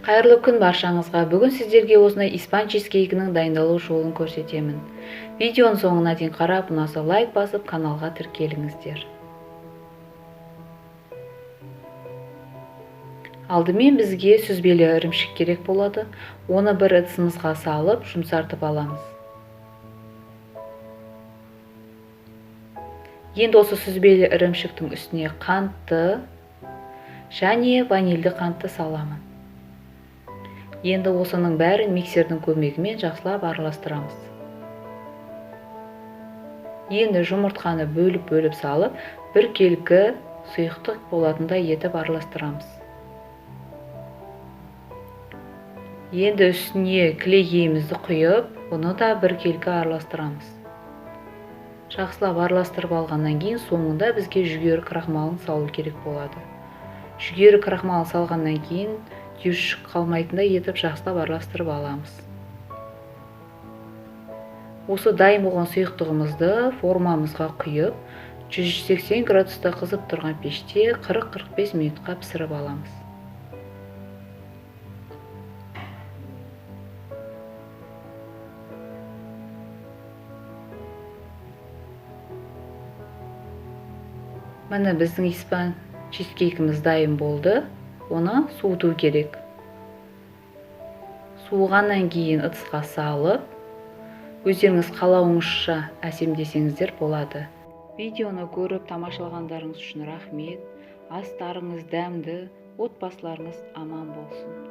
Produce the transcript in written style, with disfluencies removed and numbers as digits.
Қайырлы күн баршаңызға. Бүгін сіздерге осындай испан чизкейкінің дайындалу жолын көрсетемін. Видеоның соңына дейін қарап, ұнаса лайк басып, каналға тіркеліңіздер. Алдымен бізге сүзбелі ірімшік керек болады. Оны бір ыдысымызға салып, жұмсартып аламыз. Енді осы сүзбелі ірімшіктің үстіне қантты және ванильді қантты саламын. Енді осының бәрін миксердің көмегімен жақсылап араластырамыз. Енді жұмыртқаны бөліп-бөліп салып, біркелкі сұйықтық болатындай етіп араластырамыз. Енді үстіне кілегейімізді құйып, бұны да біркелкі араластырамыз. Жақсылап араластырып алғаннан кейін соңында бізге жүгері крахмалын салу керек болады. Жүгері крахмалын салғаннан кейін түйіршік қалмайтындай етіп жақсылап араластырып аламыз. Осы дайын болған сұйықтығымызды формамызға құйып, 180 градуста қызып тұрған пеште 40-45 минутқа пісіріп аламыз. Міне біздің испан чизкейкіміз дайын болды. Оны суыту керек. Суығаннан кейін ыдысқа салып, өздеріңіз қалауыңызша әсемдесеңіздер болады. Видеоны көріп тамашалағандарыңыз үшін рахмет. Астарыңыз дәмді, отбасыларыңыз аман болсын.